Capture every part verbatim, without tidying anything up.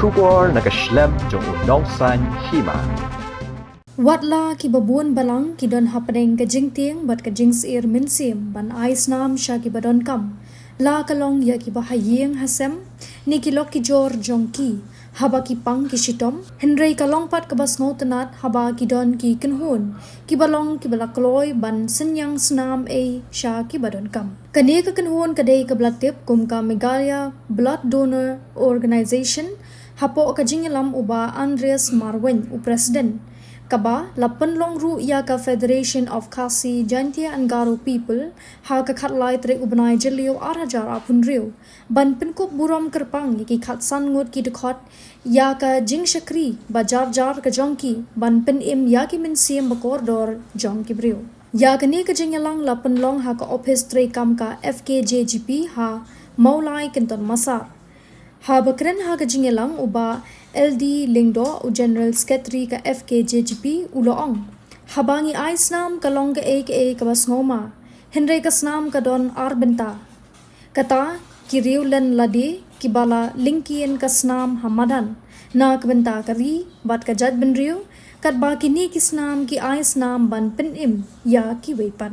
Khubor na ka shlem jong u nongsaiñ hima. Wat la kiba bun balang ki don hapdeng ka jingtieng bad ka jingsyier mynsiem ban ai snam sha kiba donkam, la ka long ïa kiba ha ïing ha sem ne ki lok ki jor jong ki haba ki pang ki shitom, hynrei ka long pat kaba sngewtynnat haba ki don ki kynhun kiba long kiba la kloi ban synñiang snam ei sha kiba donkam. Kane ka kynhun ka dei kaba la tip kum ka Meghalaya Blood Donor Organization hapoh ka jingïalam u Bah Andreas Marwein, u President, kaba la pynlong ruh ïa ka Federation of Khasi Jaintia and Garo People ha ka khatlai tarik u bnai Jylliew ar hajar arphew hynriew, ban pynkup burom kyrpang ïa ki khatsan ngut ki dkhot ïa ka jingshakri ba jar jar ka jong ki ban pynim ïa ki mynsiem ba kordor jong ki briew. Ïa kane ka jingïalang la pynlong ha ka ophis treikam ka F K J G P ha Mawlai, Kynton Massar. Haba kren ha ka jingïalang u Bah L D Lyngdoh, u General Secretary ka F K J G P, u la ong, haba ngi ai snam ka long kaei kaei kaba sngewma, hynrei ka snam ka don ar bynta. Kata ki riewlen lade kiba la lyngkien ka snam ha madan na ka bynta ka ri bad ka jaitbynriew, katba kine ki snam ki ai snam ban pynim ïa kiwei pat.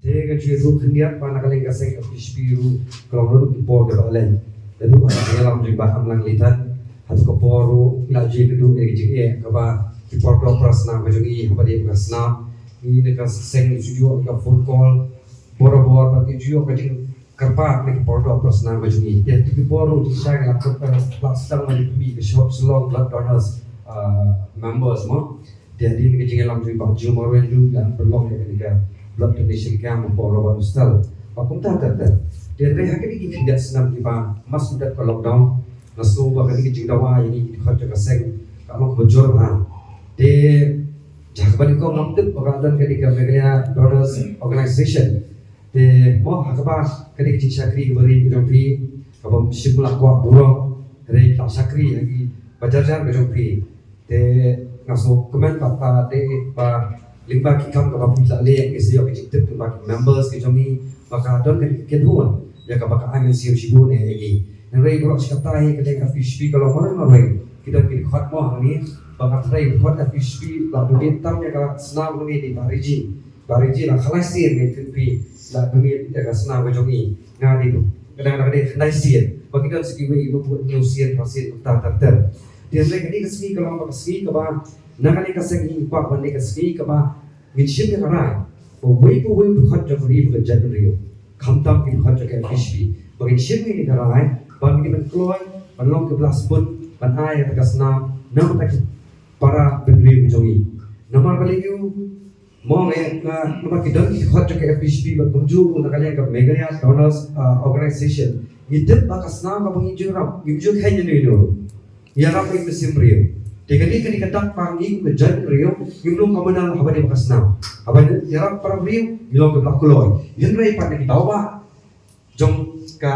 Te nga ju ïathuh khyndiat ba na ka liang ka seng F K J G P ruh ka long ruh ki por kiba leh. Te ruh ha ka ïalam jong i Bah Amlang Litan, ha tu ka por ruh ngi la ju ïakynduh ïa ka jingeh kaba ki por doh para snam ka jong ngi haba dei ka snam ngi na ka seng ju ïoh ka phone call borabor bad ngi ju ïoh ka jing kyrpad na ki por doh para snam ka jong ngi. Te ha tu ki por ruh jingshisha ngi la kyrpad, la sdang ban ïa pynmih ka Shillong, Shillong Blood Donors, ah, members mo. Te hadien ka jingïalam jong i Bah Joe Marwein ruh ngi la pynlong ïa kane ka blood donation camp hapoh Robert Hostel. Bad kumta ter ter. Te hynrei ha kine ki khyndiat snem kiba mas mynta ka lockdown, nga sngew ba kane ka jingdawa ïa ngi ki dkhot jong ka seng ka long kaba jur bha. Te jaka ba nyngkong ngam tip ba ka don kane ka Meghalaya Donors Organization. Te mo ha kaba kane ka jingshakri kaba ri ka jong phi, kaba shim la kwah burom, hynrei phi la shakri ha ki ba jar jar ka jong phi. Te nga sngewkmen ba ka dei ba lyngba ki kam kaba phi la leh ngi sa ïoh ka jingtip lyngba ki members ki jong ngi ba ka don ka kynhun ïa kaba ka ai mynsiem shibun ïa ngi. Hynrei baroh shi katta hi ka dei ka F K J G P ka long marwei marwei. Ki don ki dkhot mo hangne ba ka trei dkhot F K J G P la donate tam ïa ka snam hangne dei Bah Riji. Bah Riji la khyndai sien ngi tip phi la donate ïa ka snam ka jong ngi. Nga dei kadang kadang dei khyndai sien. Ba ki don sa kiwei ba bun hynñiew sien, phra sien, kumta ter ter. Te hynrei kane ka sngi ka long ba ka sngi kaba na kane ka seng ngi kwah ban dei ka sngi kaba ngin shim ïa ka rai ba uwei pa uwei u dkhot jong ka ri bad ka jaitbynriew, khamtam ki dkhot jong ka F K J G P, ba ngin shim ïa ka rai ba ngin ïa ban kloi ban long ki blasbun ban ai ïa ka snam na ka bynta ki para bynriew jong ngi. Namar balei u Mo ngi nga namar ki don ki dkhot jong ka F K J G P bad kumjuh na ka liang ka Meghalaya Donors, ah, Organization. Ngi tip ba ka snam kaba ngi ju rap, ngi ju kheiñ ïa ino ino. Ïarap ïa ka mynsiem briew. Te kane kane ka dak ba ngi kum ka jaitbynriew ngim long communal haba dei ba ka snam. Haba ïarap para briew ngi long kiba la kloi. Hynrei pat na ki daw ba jong ka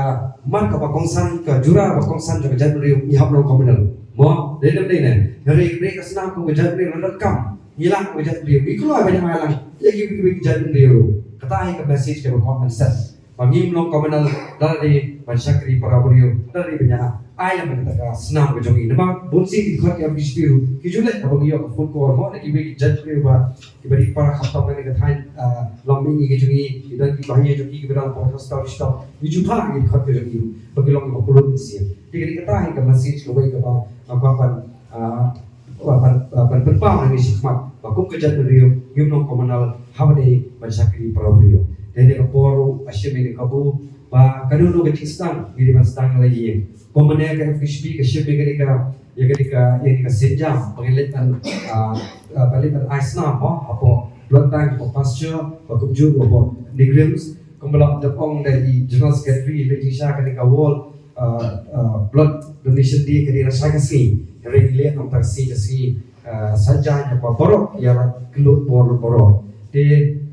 mar kaba kongsan, ka jura ba kongsan jong ka jaitbynriew ngi hap long communal. Mo, dei ne em dei ne? Hynrei hynrei ka snam kum ka jaitbynriew la donkam. Ngi lah kum ka jaitbynriew ngi kloi ban ïa lang ïa ki, ki, ki jaitbynriew. Kata hi ka message kaba kwah ban send. Ba ngim long communal, lada dei ban shakri para briew, lada dei ban ïa ai lem bad kata ka snam ka jong ngi. Namar bun sien ki dkhot ki F K J G P ruh ki ju leh haba ngi ïoh ka phone call mo na kiwei ki jaitbynriew ba kiba dei para khamtam na ka thaiñ, ah, Long Mihngi ka jong ngi, ki don ki bahaïing jong ki kiba don hapoh hostel, hostel. Ngi ju phah ki dkhot ka jong ngi ba ki long kiba kylluid mynsiem. Te kane kata hi ka message kawei kaba nga kwah ban, ah, ban, ban, ban pynpaw na ngi shakhmat. Ba kum ka jaitbynriew ngim long communal haba dei ban shakri para briew. Te ha kane ka por ruh nga shim ïa kane ka kabu ba kano kano ka jingsdang ngi dei ban sdang la ïing. Kum mynne ka F K H P ka shim ïa kane ka, ïa kane ka, ïa kane ka sienjam ba ngin leit ban, ah, ah, ban leit ban ai snam mo hapoh Blood Bank, hapoh Pasteur, ba kumjuh hapoh NEIGRIHMS. Kumba la dep ong da i General Secretary, leit jingshisha kane ka World, ah, ah, Blood Donation Day ka dei lashai ka sngi. Hynrei ngi leh tang ka sngi ka sngi, ah, sa jan ïa ka baroh, ïa la kynduh bor baroh. Te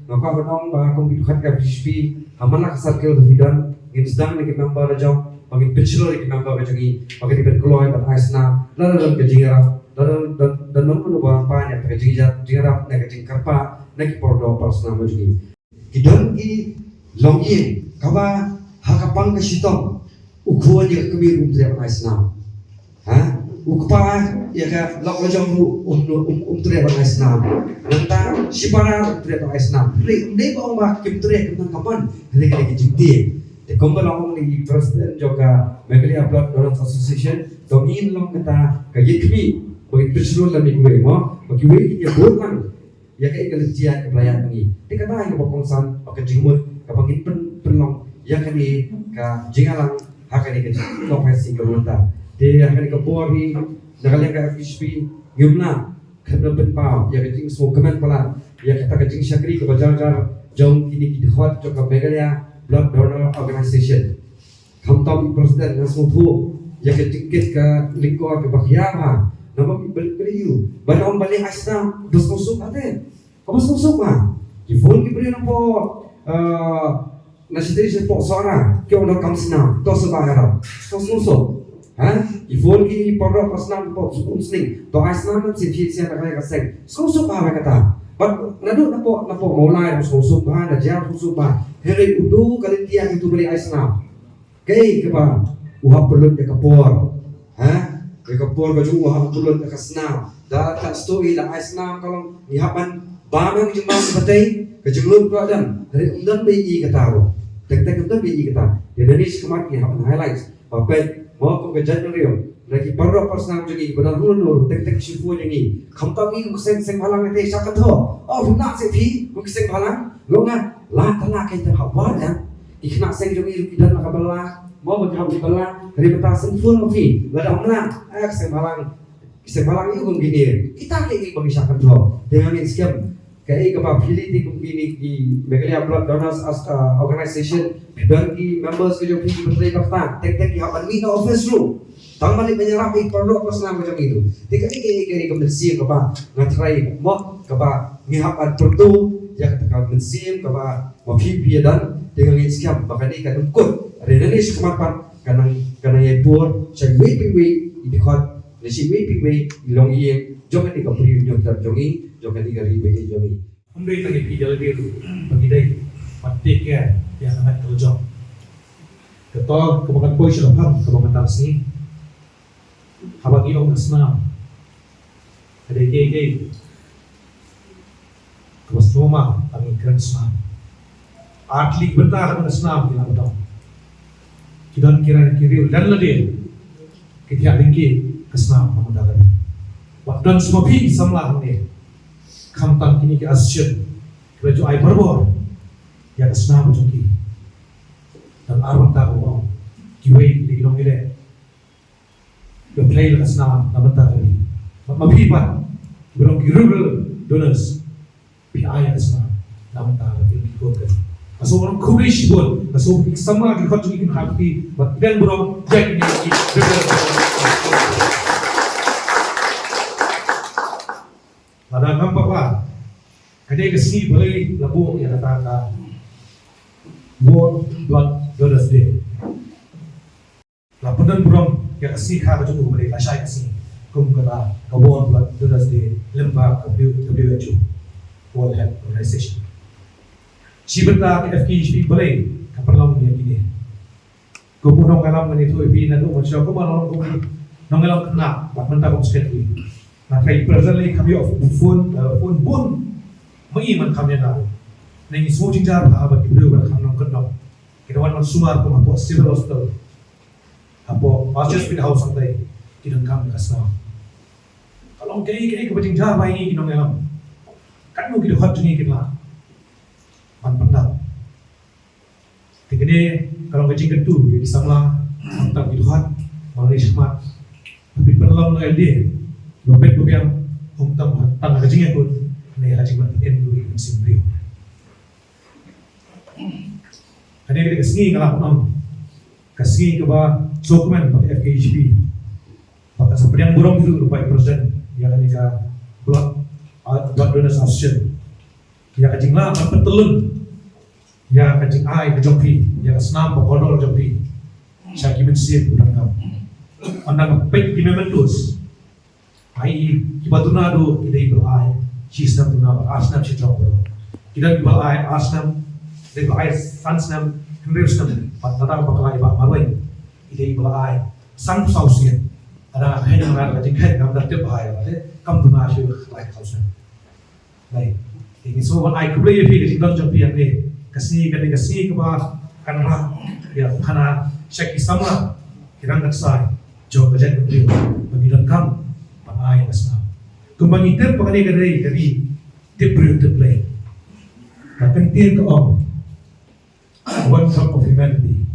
nga kwah ban ong ba kum ki dkhot ka F K H P, ha man la ka circle ba phi don, ngin sdang ïa ki member la jong, ba ngin pynshlur ïa ki member ka jong ngi ba ki dei ban kloi ban ai snam, lada don ka jingïarap, lada don, don, don mano mano ba pan ïa ka jingïarap, jingïarap na ka jingkyrpad na ki para doh para snam ka jong ngi. Ki don ki longïing kaba ha ka pang ka shitom u khun ïa ka kmie ruh um treh ban ai snam. Ha? U kpa ïa ka lok la jong ruh um, um, um treh ban ai snam. Nangta shipara ruh um treh ban ai snam. Hynrei ym dei ba ong ba kim treh, kim don ka mon. Hynrei ka dei ka jingtieng. Te kumba la ong na i president jong ka Meghalaya Blood Donors Association, to ngin long kata ka ïit khmih ba ngin pynshlur lem ïa kiwei mo, ba kiwei kin ïa bud lang ïa kaei ka lynti ka ba la ïaid ma ngi. Te kata ïa kaba kongsan bad ka jingmut kaba ngin pyn, pynlong ïa kane ka jingïalang ha kane ka jingïalang ha kane ka por hi na ka liang ka F K H P ngim lah khlem da pynpaw ïa ka jingsngewkmen palat ïa kata ka jingshakri kaba jar jar jong kine ki dkhot jong ka Meghalaya Blood Donor Organisation. Khamtam i president nga sngewthuh ïa ka jingkit ka lyngkor kaba khia bha. Namar ki briew ba ong ban leit ai snam ba sngewsuk bha te. Kaba sngewsuk bha. Ki phone ki briew napoh, eh, na shatei shatei poh Sohra ki ong donkam snam, to sngewbha ïarap. To sngewsuk. Ha? Ki phone ki para doh para snam poh Umsning, to ai snam, nam sien sien na ka seng. Sngewsuk bha ba kata. Bad naduh napoh, napoh Mawlai sngewsuk bha, na Jaiaw sngewsuk bha. Hynrei uto ka lynti ïa kito ba leit ai snam. Kaei kaba u hap pynlut ïa ka por. Ha? Ïa ka por ka jong u hap pynlut ïa ka snam. Da ka story da ai snam ka long ngi hap ban bam ïa ka jingbam ka patei, ka jinglut ka don. Hynrei ym don ba ïohi kata ruh. Teng teng ym don ba ïohi kata. Ïa nani shi khmat ngi hap ban highlight. Ba peit mo kum ka jaitbynriew. Na ki para doh para snam jong ngi ba don ruh ruh teng teng shi phone jong ngi. Khamtam ngi kum seng seng bhalang te sha ka tho. Oh, phim lah seh phi kum seng bhalang. Long nga la tang la kai te hap wad ïa. Ki khynnah seng jong ngi ruh ki don la ka bylla, mo ba ki hap ki bylla, hynrei mynta sngewthuh ma phi, lada ym lah, eh, ki seng bhalang, ki seng bhalang ïa kum kine. Kita ki ïa ba ngi shah kynthok. Te nga ngeit skhem kaei kaba phi leit ïa kum kine ki Meghalaya Blood Donors as, uh, Organization, phi don ki members ki jong phi kiba trei bakta, teng teng ki hap ban mih na office ruh. Tang ban leit ban ïarap ïa ki para doh para snam ka jong ngi ruh. Te kaei kaei kaei ka mynsiem kaba nga tharai mo kaba ngi hap ban pyrto ïa kata ka mynsiem kaba ma phi phi ïa don, te nga ngeit skhem ba kane ka nang kut. Hynrei nangne shakhmat pat ka nang, ka nang ïai bud sha iwei pa iwei i dkhot, ne sha iwei pa iwei i longïing jong kane ka Bri u Hynñiewtrep jong ngi, jong kane ka ri ba ïeit jong ngi. Ym dei tang ïa phi ïa lade ruh ba ngi dei ban take care ïa ka met ka la jong. Ka tor kaba kan poi sha ka phang kaba mynta ka sngi. Haba ngi ong ka snam, ka dei kaei kaei kaba sngewma ba ngi kren snam. Ar tylli ki bynta kaba ngi snam ki la ba dang. Ki don ki ran ki riew lem lade ki thiah lyngkhuh ka snam ka mynta ka dei. Wat don sma phi samla hangne. Khamtam kine ki association ki la ju ai barabor ïa ka snam jong ki. Tang ar bynta kaba ong kiwei ki dei ki nongïaleh. Ka pynlong ka snam na bynta ka ri. Ma, ma phi pat, ba dei ki rural donors, phi ai ka snam na bynta ka ri, ki khun ka ri. Ka shu wan khublei shibun, ka shu phi samla ki khot jong ki, kin hap phi, ba dang burom, jai ki, ki, lada ngam pat, ka dei ka sngi balei la buh ïa kata ka World Blood Donors Day. La pyndon burom ïa ka sngi kha ka jong u ba dei lashai ka sngi kum kata ka World Blood Donors Day lyngba ka W, W H O, World Health Organization. Shi bynta ka F K H P balei ka pynlong ïa kine. Kum u nongïalam ngan ïathuh ïa phi naduh mynshuwa kum u nong, kum u nongïalam khynnah bad mynta kum secretary. Nga tharai presently kam ïoh phone, eh, phone bun. Ma ngi man kam ïa nga. Ngi sngew jynjar bha ba ki briew ba kham nang kyndong. Ki dang wan man sumar kum hapoh Civil Hospital, hapoh Pasteur Hospital Howraghat, ki donkam ka snam. Ka long kaei kaei kaba jynjar ba ngi ki nongïalam. Katno ki dkhot jong ngi kin lah ban pyndap. Te kane ka long ka jingkyntu ïa ki samla, khamtam ki dkhot, ba ngin ïa shim, ban pynlong na L D A, ba pynbiang, khamtam tang ka jingïakut, ne ha jingmut in ruh ïa ka mynsiem briew. Kane ka dei ka sngi nga la ong, ka sngi kaba sngewkmen bad ka F K G P ba kan sa pdiang burom ruh lyngba u President ïa kane ka Blood, ah, Blood Donors Association, ïa ka jinglah ban pyntyllun ïa ka jingai ka jong phi, ïa ka snam ba kordor jong phi sha ki mynsiem ba donkam. Ynda nga peit ki mementos, ai, kiba duna duh ki dei ba la ai shi snem duna bad ar snem shi jrong bad. Ki don kiba la ai ar snem, dei ba la ai san snem, hynriew snem, bad lada ba ka la ai ba marwei, ki dei ba la ai sanphew saw sien. Lada nga kheiñ, nga ka jingkheiñ, ngam da tip ba ai lada kam duna shi, ka la ai saw snem. Nai, te ngi sngewbha ban ai khublei ïa phi ka jingdon jong phi hangne. Ka sngi ka dei ka sngi kaba kan rah ïa u khana sha ki samla, ki rangkynsai jong ka jaitbynriew, ba ngi donkam ban ai ka snam. Kumba ngi tip ba kane ka dei ka ri tip briew tip Blei. Ka ktien ka ong, one drop of humanity.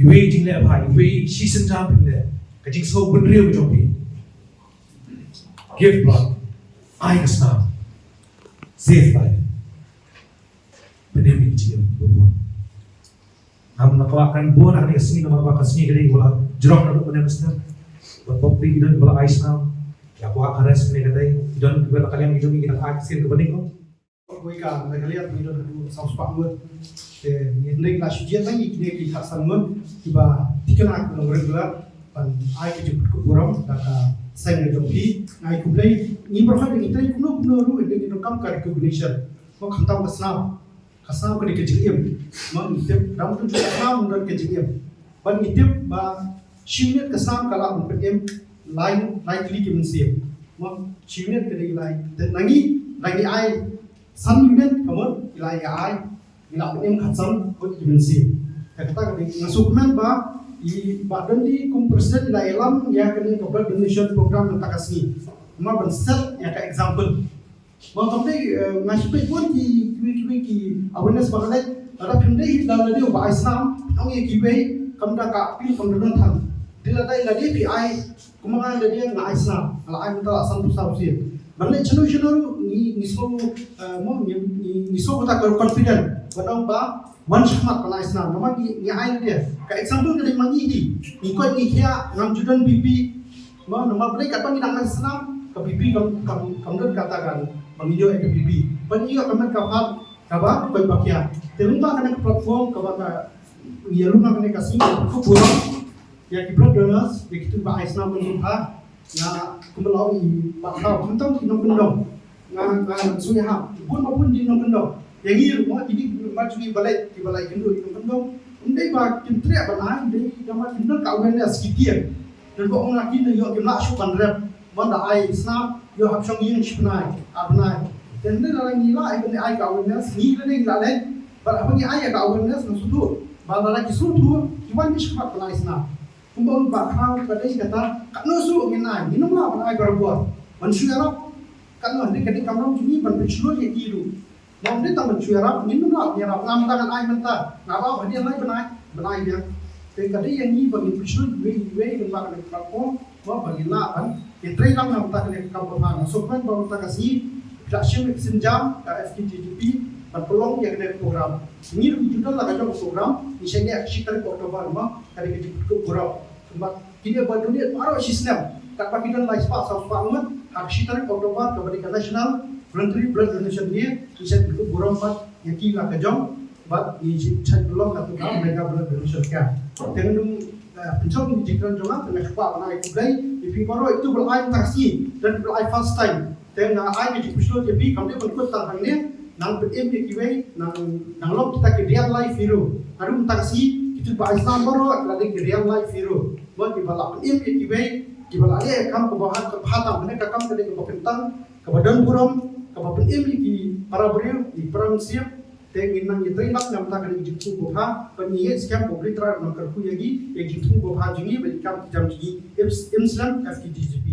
Iwei i jingleh bha, iwei i shisien jam phi leh, ka jingsngew bynriew jong phi. Give blood, ai ka snam, save life. Pynim ïa ki jingim babun. Ngam kwah ban bun ha kane ka sngi namar ba ka sngi ka dei kaba la jrong naduh mynne mynstep. Bad bok phi ki don kiba la ai snam, ïa kwah ka rest kane ka dei, ki don kiba la ka liang ki jong ki, ki dang ai ka sien kaba nyngkong. Wei ka Meghalaya ngi don haduh saw spah ngut. Te ngi hynrei la shu jied lang ïa kine ki khatsan ngut kiba thikna ki long regular ban ai ka jingpynkhuid burom da ka seng ka jong phi. Nga ai khublei, ngi baroh ngi trei kumno kumno ruh ngi donkam ka recognition. Mo khamtam ka snam. Ka snam ka dei ka jingim. Mo ngi tip dang tu ka snam don ka jingim. Ban ngi tip ba shi minit ka snam ka lah ban pynim lai, lai tylli ki mynsiem. Mo shi minit ka dei lai. Te na ngi, na ngi ai san minit ka mut, ngi la ïa ai, ngi la pynim khatsan ngut ki mynsiem. Te kata ka dei nga sngewkmen ba i Bah Dundee kum president i la ïalam ïa kane ka blood donation program mynta ka sngi. Namar ban set ïa ka example. Ba kam dei, eh, nga shu peit bun ki, kiwei kiwei ki awareness ba nga leit. Lada phim dei da lade uba ai snam, ong ïa kiwei, kam da ka appeal kam da don than. Dei lada lade phi ai, kumba nga lade nga ai snam, nga la ai mynta la san phew saw sien. Ban leit shano shano ruh ngi, ngi sngew, eh, mo ngi, ngi, ngi sngew kata ka confident. Ban ong ba wan shakhmat ban ai snam. Namar ngi, ngi ai lade. Ka example ka dei ma ngi hi. Ngi koit ngi khiah, ngam ju don B P. Mo namar balei katba ngi dang ai snam ka B P kam, kam, kam don kata kan ba ngin ïoh ïa ka B P. Ba ngin ïoh ka met ka phad kaba koit ba khiah. Te lyngba kane ka platform kaba ka ngi ïa lum ha kane ka sngi, ka burom ïa ki blood donors, ïa kito ba ai snam, mynta nga kumba la ong i Bah Thaw, khamtam ki nongkyndong. Nga, nga sngewsih ha bun ba bun ki nongkyndong. Ïa ngi ruh mo, kine ki mat jong ngi ba leit, kiba la ïakynduh ïa ki nongkyndong. Ym dei ba kim treh ban ai, ym dei, da ma kim don ka awareness ki tieng. Don ba ong la kim ïoh, kim lah shuh ban rep. Mo da ai snam, ïoh hap shong ïing shi bnai, ar bnai. Te ym dei lada ngi lah ïa kane ai ka awareness, ngi lada ngi lah leit. Bad haba ngi ai ïa ka awareness, ngi sngewthuh. Bad lada ki sngewthuh, ki wan beit shakhmat ban ai snam. Kumba ong Bah Thaw ka dei kata, katno shuh ngin ai, ngin ym lah ban ai barabor. Ban shu ïarap, katno, hynrei ka dei ka kamram jong ngi ban pynshlur ïa ki ruh. Ngam dei tang ban shu ïarap, ngin ym lah ban ïarap, ngam tang ngan ai mynta, nga ap hadien lai ban ai, ban ai biang. Te ka dei ïa ngi ba ngin pynshlur iwei iwei lyngba kane ka platform, ba, ba ngin lah ban ïatrei lang na bynta kane ka kam babha. Nga sngewkmen ba mynta ka sngi phi la shim ïa ka sienjam ka F K G G P ban pynlong ïa kane ka program. Ngi ruh ngi ju don la ka jong ka program, ngi shait ïa ka shi tarik October, ba ka dei ka jingpynkhuid burom. Kumba kine ba donate baroh shi snem, katba ki don lai spah saw spah ngut, ha ka shi tarik October kaba dei ka National Voluntary Blood Donation Day, ngi shait pynkup burom bad ïa ki la ka jong, bad ngi shait pynlong katto ka mega blood donation camp. Te ngan ym, eh, pynshong ïa ki jingkren jong nga, te nga kwah ban ai khublei ïa phi baroh ito ba la ai mynta ka sngi, don ba la ai first time. Te nga ai ka jingpynshlur ïa phi, kam dei ban kut tang hangne, nang pynim ïa kiwei, nang, nang long kita ki real life hero. Haduh mynta ka sngi, kito ba ai snam baroh, ki la dei ki real life hero. Ba kiba la pynim ïa kiwei, kiba la leh kam kaba ha, kaba ha tam, kane ka kam ka dei kaba kyntang, kaba don burom, kaba pynim ïa ki para briew, ïa ki para mynsiem, te ngin nang ïatrei lang na bynta kane ka jingthmu babha, ba ngi ïeit skhem ba U Blei Trai un nang kyrkhu ïa ngi, ïa ka jingthmu babha jong ngi, bad ïa ki kam ki jam jong ngi, im, im slem, F K G G P.